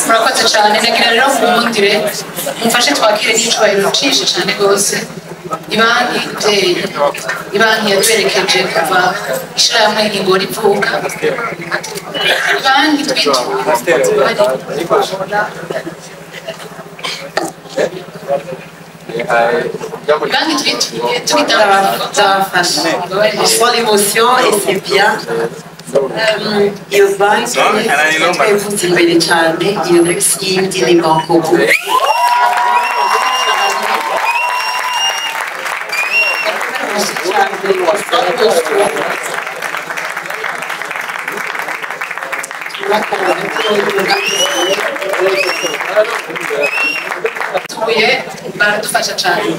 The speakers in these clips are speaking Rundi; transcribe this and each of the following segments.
Murakoze cyane. Nagira rero mumundire mumfashe twakire n'icubahiro cinshi cyane rwose ibanki mvyeyi, ibanki yatwerekeje kuva ishirahamwe Ingoro ivuka, ibanki twituye ibanki twituye tugitanga. On sent l'émotion et c'est bien. Iyo banki twayivuze imbere cyane, iyo yindi ni Bancobu. Tuye baradufasha cyane,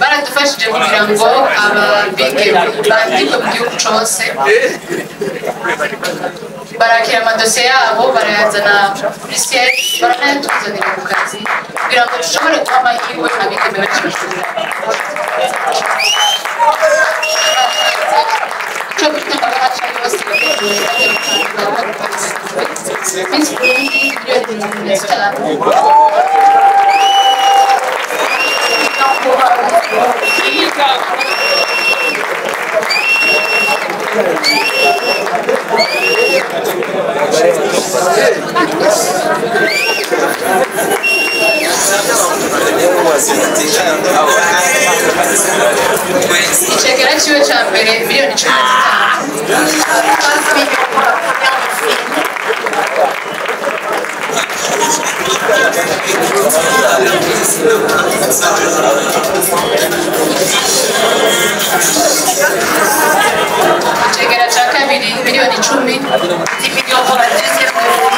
baradufashije kugira ngo ababigeme bandikwe mu gihugu cose, barakira amadosiye yabo, barayazana kuri siège, baranayatuzanira ku kazi kugira ngo dushobore guha amahirwe abigeme benshi. Ico bita amabahasha yose. Miss Burundi 15,000,000. Icegera ciwe ca mbere 15,000,000. Icegera ca kabiri 10,000,000. 10 millions pour la deuxième dauphine.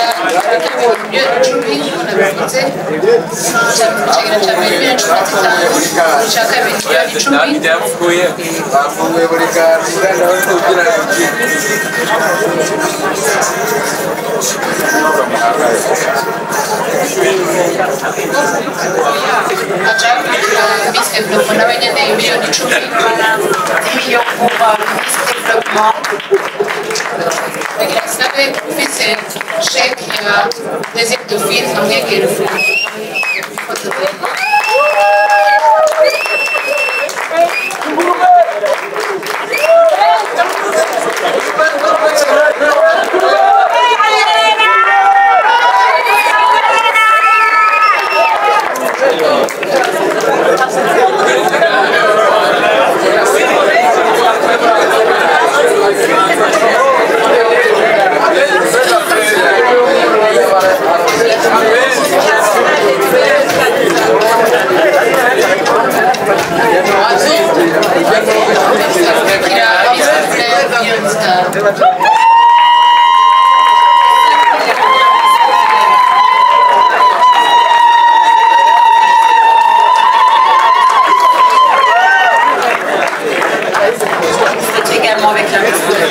Icegera ca kabiri 10,000,000 nkuko nabivuze. Icegera ca mbere 15,000,000, ica kabiri 10,000,000. Byapfuye bafunguye buri kantu nawe kugira ngo. Haca hakurikira Miss Development, nawe nyene 10,000,000. 10 millions pour Miss Développement. Ndagira nsabe ufise chèque ya deuxième dauphine amwegere. Hakurikira Miss Fleur 5,000,000. C'est également avec la Miss Fleur.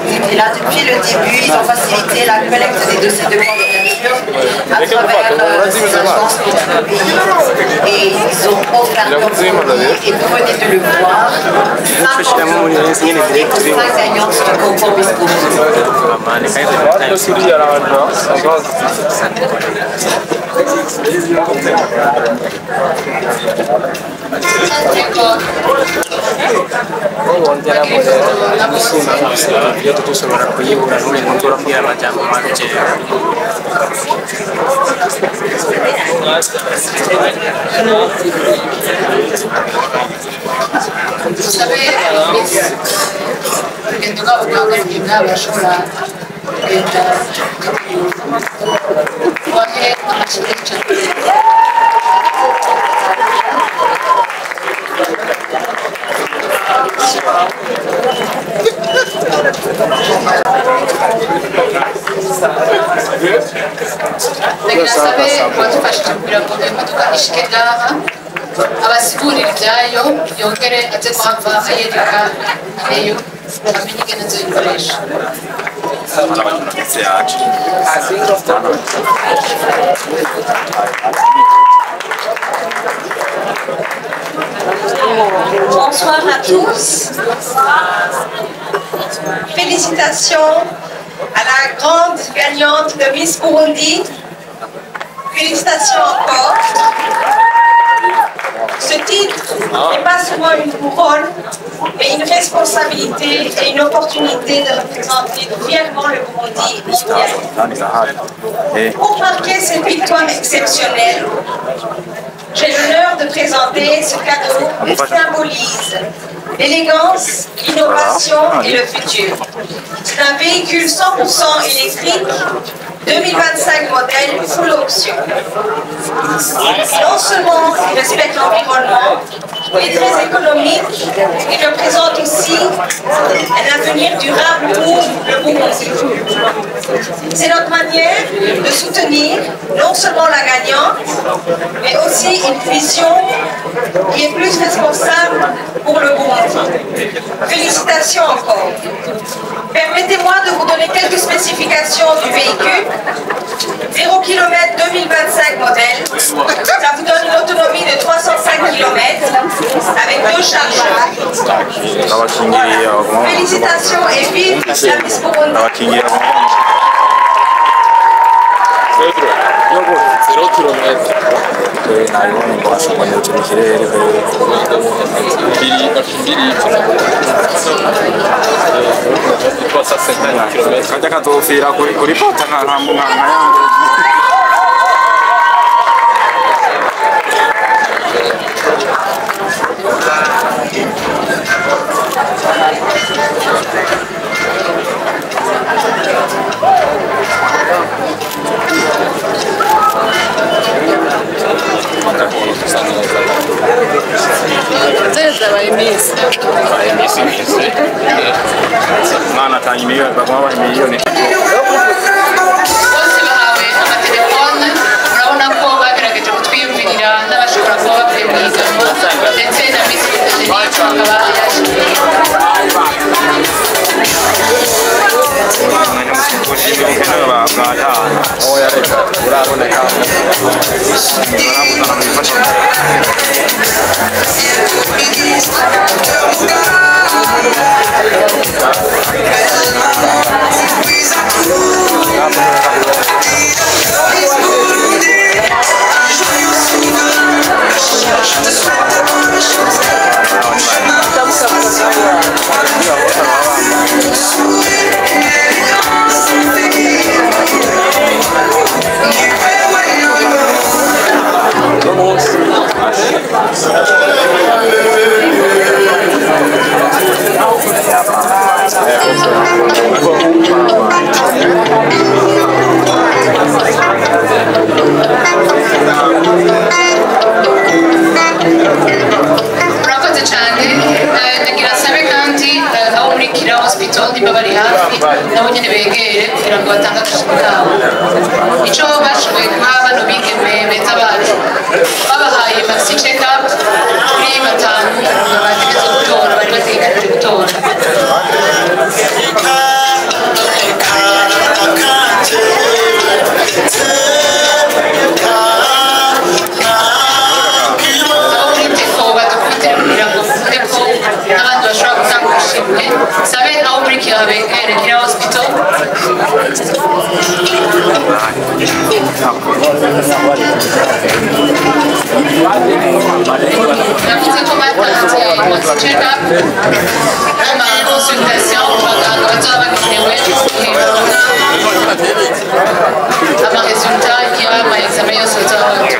Ils étaient là depuis le début, ils ont facilité la collecte des dossiers de candidature à travers ces agences dans tout le pays. Et ils ont offert comme promis, et vous venez de le voir, 50 aux 5 gagnantes du concours Miss Burundi. Ego. Bagire ifoto na bose. Iyo dushobora kuyibura n'umuntu turabwira amajambo make. Dusabe Miss urugendo rwabo rwahagarikiye bwabo barashobora kugenda bahe amashyi menshi cyane. Ndagira nsabe uwadufashije kugira ngo iyo modoka ishike ngaha abasigurira ibyayo, yongere aze kuhava ayereka abeyo amenye ingene azoyikoresha. Bonsoir à tous. Félicitations à la grande gagnante de Miss Burundi. Félicitations encore. Ce titre n'est pas seulement une couronne, mais une responsabilité et une opportunité de représenter fièrement le Burundi mondial. Pour marquer cette victoire exceptionnelle, j'ai l'honneur de présenter ce cadeau qui symbolise l'élégance, l'innovation et le futur. C'est un véhicule 100% électrique, 2025 modèle full option. Non seulement il respecte l'environnement, il est très économique et représente aussi un avenir durable pour le Burundi. C'est notre manière de soutenir non seulement la gagnante, mais aussi une vision qui est plus responsable pour le Burundi. Félicitations encore. Permettez-moi de vous donner quelques spécifications du véhicule. 0 km 2025 modèle. Ça vous donne une autonomie de 305 km avec deux chargeurs. Voilà. Félicitations et vive la Miss Burundi. 0 km. Kajya kazopfira kuri pota nka yangu. Mwana atanga imiliyoni, baguma baha imiliyoni. Bose bahawe amatelefone, murabona ko bagerageje kutwiyumvirira n'abashobora kuba bavuye mu higanwa, ndetse na Miss Photogenic akaba yashimiye. Murakoze cyane. Ndagira nsabe kandi abo muri Kira Hospital nimba bari hafi nabo nyine begere kugira ngo batange agashimwe kabo. Icyo bashoboye guha bano bigeme beza bacu, babahaye maxi check up kuri batanu bategerezwa gutora, bari bategekanije gutora. Abo muri Teko badukubitire kugira ngo mvuge ko n'abandi bashobora gutanga ubushimwe. Sabe abo muri Kira begere Kira Hospital. Check up n'ama consultation ku baganga bazaba bakenewe igihe babona ama résultat y'ama examen yose bazaba batumye.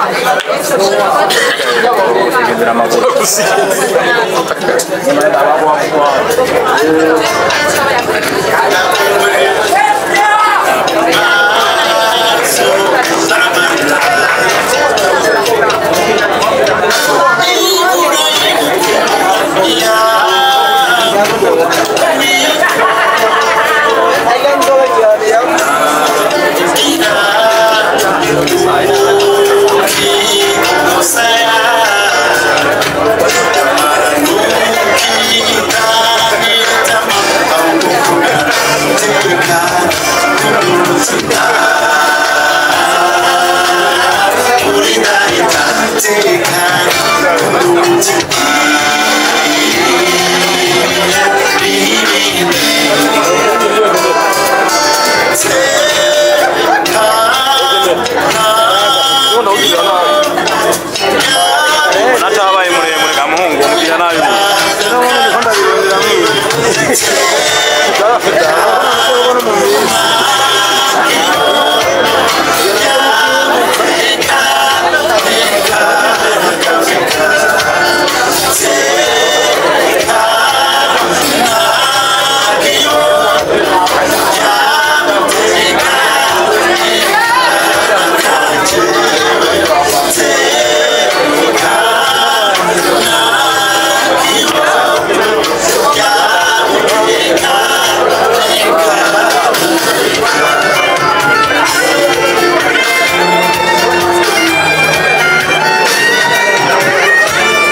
Natabaye muremure ka muhungu umugira nabi.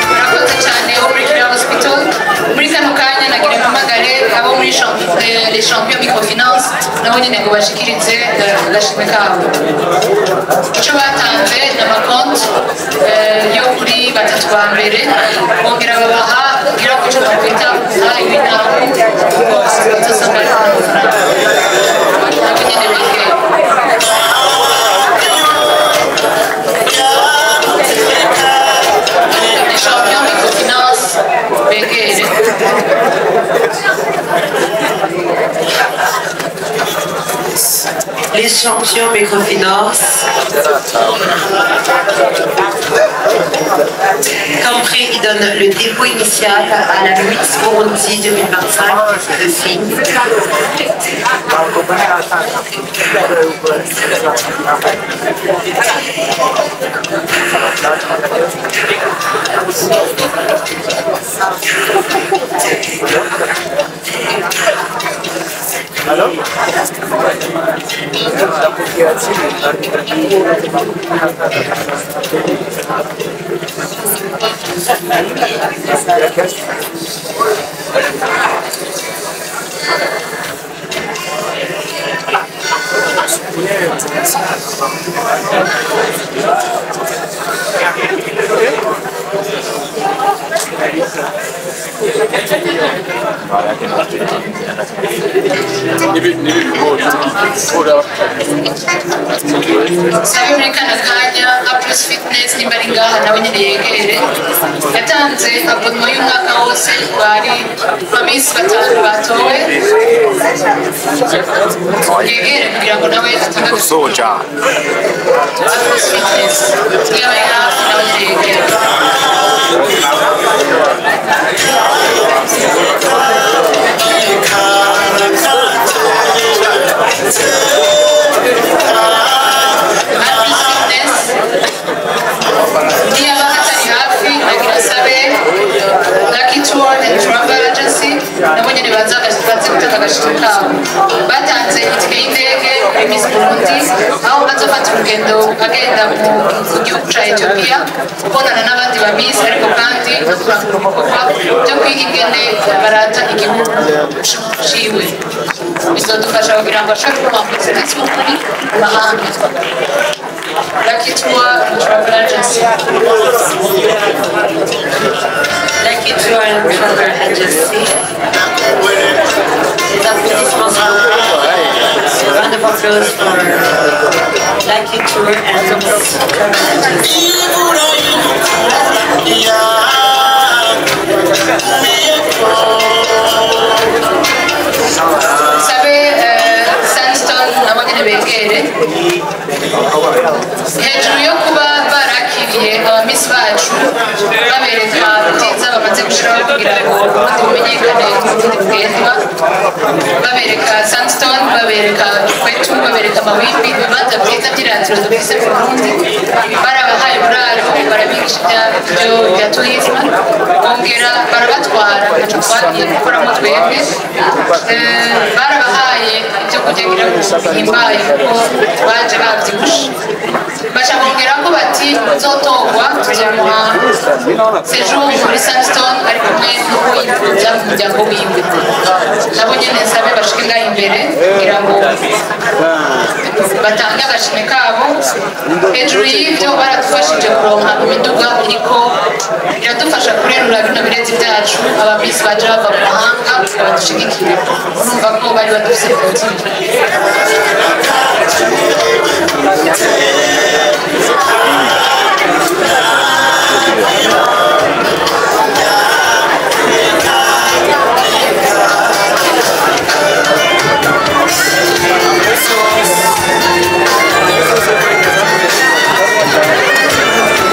Murakoze cyane wo muri Kira Hospital. Muri kano kanya nagira mpamagare abo muri les champions microfinance nabo nyine ngo bashikirize agashimwe kabo. Icyo batanze ni amakonti yo kuri batatu ba mbere, bongera babaha kugira ngo icyo bakwita guha ibintu bose bazosanga ari amafaranga nabo nyine bigeye. Les champions microfinance begere. Les champions microfinance. Comme prix, il donne le dépôt initial à la Miss Burundi 2025 de filles. Sabe muri kano kanya A Plus Fitness nimba ari ngaha nawe nyine yegere, yatanze abonnement y'umwaka wose bari ba miss batanu batowe, yegere kugira ngo nawe atange agashimwe. Soja. A Plus Fitness niba ari hafi nawe nyine yegere. A Plus Fitness niba hatari hafi agira asabe Lucky Tour and Travel Agency nabo nyine baza baze gutanga agashimwe kabo. Batanze itike y'indege kuri Miss Burundi aho azofata urugendo agenda mu gihugu ca Ethiopia kubonana n'abandi ba Miss, ariko kandi no kurangura ibikorwa byo kwiga ingene barata igihugu ciwe. Bizodufasha kugira ngo ashobore kuba umutegetsi w'ukuri mu mahanga. Lucky Tour and Travel Agency. Lucky Tour and Travel Agency. Les applaudissements, s'il vous plaît. Round of applause for Lucky Tour and Travel Agency. Babereka ibyiza bamaze gushiraho kugira ngo Uburundi bumenyekane nk'Uburundi bugendwa, babereka Sandstone, babereka Kwetu, babereka Mawimbi, ibibanza byiza by'iratiro dufise mu Burundi. Barabahaye uburaro, barabigisha ibyo bya tourisme, bongera barabatwara ntaco twagiye gukoramo twebwe. Barabahaye ibyo kurya ngira ngo bihimbaye kuko baje bavyibushe. Baca bongerako bati uzotorwa tuzomuha séjour muri Sandstone ari kumwe n'uwo yifuza mu muryango wiwe. Nabo nyene nsabe bashike ngaha imbere kugira ngo batange agashimwe kabo. Hejuru y'ivyo baradufashije kuronka imiduga iriko iradufasha kurerura bino birezi vyacu, abamisi baje bava mu mahanga kugira badushigikire. Urumva ko bari badufise ku mutima.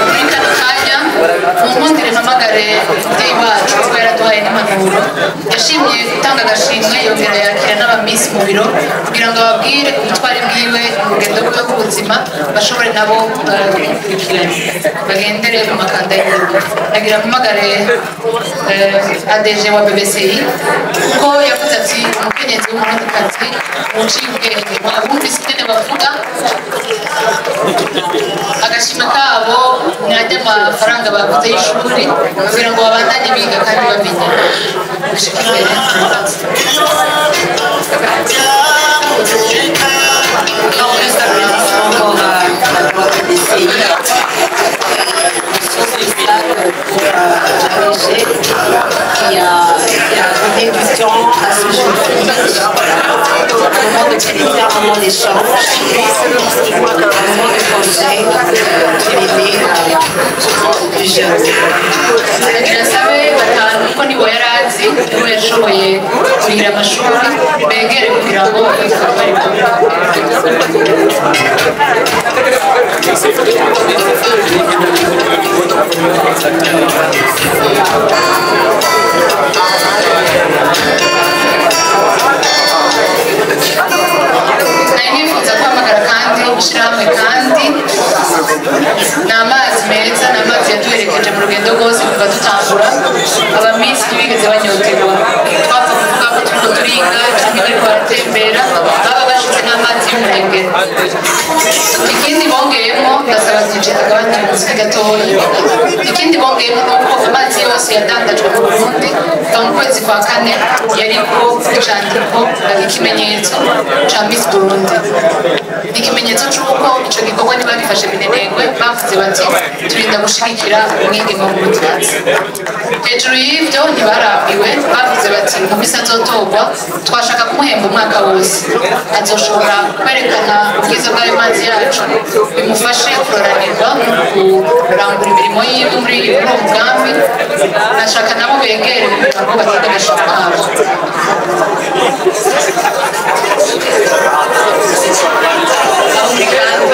Muri kano kanya munkundire mpamagare umubyeyi wacu kuko yaraduhaye n'impanuro. Yashimye gutanga agashimwe, yongera yakira n'abamisi mu biro kugira ngo ababwire ubutwari bwiwe mu rugendo rwiwe rw'ubuzima, bashobore nabo kumukurikirana bagendere mu makanda yiwe. Nagira mpamagare ADG wa BBCI kuko yavuze ati umukenyezi w'umurundikazi muciye ubwenge, abumvise ingene bavuga. Agashimwe kabo ni ajya amafaranga baguze y'ishuri kugira ngo babandanye biga kandi bamenye. Gushika imbere. Encore plus d'applaudissements encore à la droite BCI. Pour ADG qui a donné du temps à ce jeune fille, un moment de qualité, un moment d'échange, un moment de conseil qui l'aidait aux plus jeunes. Nagira nsabe batanu kuko nibo yari azi, nibo yashoboye kurihira amashuri, begere kugira ngo bari kumwe. Nari nifuza guhamagara kandi ishyirahamwe, kandi ni amazi meza, ni amazi yaduherekeje mu rugendo rwose kuva dutangura. Abamisi ntibigeze banyoterwa, twapfa kuvuga ko turiko turiga canke bariko baratembera, baba bashitse n'amazi y'umurengero. Ikindi bongeyemo, ndasaba DJ agabanye umuziki gatoya, ikindi bongeyemo ni uko amazi yose yadandajwe mu Burundi kuva mu kwezi kwa kane yariko icandiko, ikimenyetso ca Miss Burundi, ikimenyetso c'uko ico gikorwa ntibagifashe minenegwe, bavuze bati turinda gushigikira umwigeme w'umurundikazi. Hejuru y'ivyo ntibarambiwe, bavuze bati mu misi azotorwa twashaka kumuhemba umwaka wose, azoshobora kwerekana ubwiza bw'ayo mazi yacu, bimufashe kuroranirwa mu kurangura imirimo yiwe muri uwo mugambi. Nashaka nabo begere kugira ngo batange agashimwe kabo. Abo muri kandi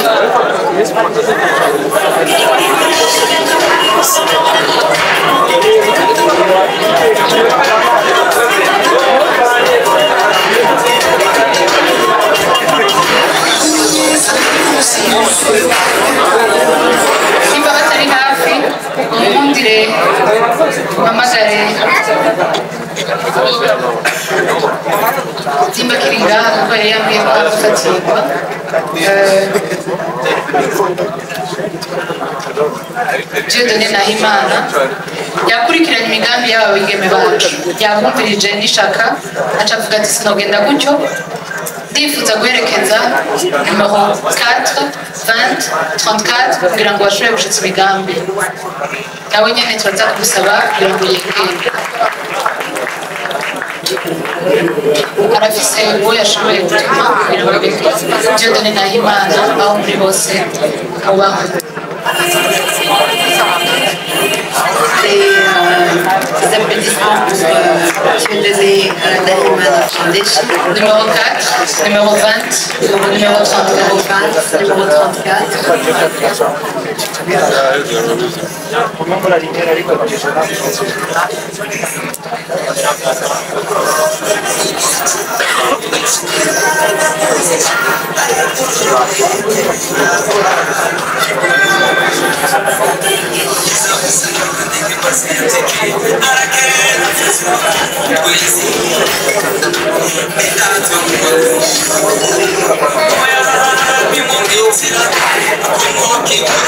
nimba batari hafi, munkundire mpamagare nimba kiri ngaha kuko yari yambwiye ko arafatirwa. Dieudonné Nahimana yakurikiranye imigambi y'aba bigeme bacu, yabumvirije n'ishaka, aca avuga ati sinogenda gutyo, ndifuza guherekeza nimero 4 20 34 kugira ngo bashobore gushitsa imigambi. Nawe nyene turaza kumusaba kugira ngo yegere, arafise uwo yashoboye gutuma kugira ngo begere. Dieudonné Nahimana, aho muri bose ubaho. Des applaudissements pour Dieudonné Nahimana. Deshi. Numéro 4, numéro 20, numéro 34. Numéro 20, numéro 34.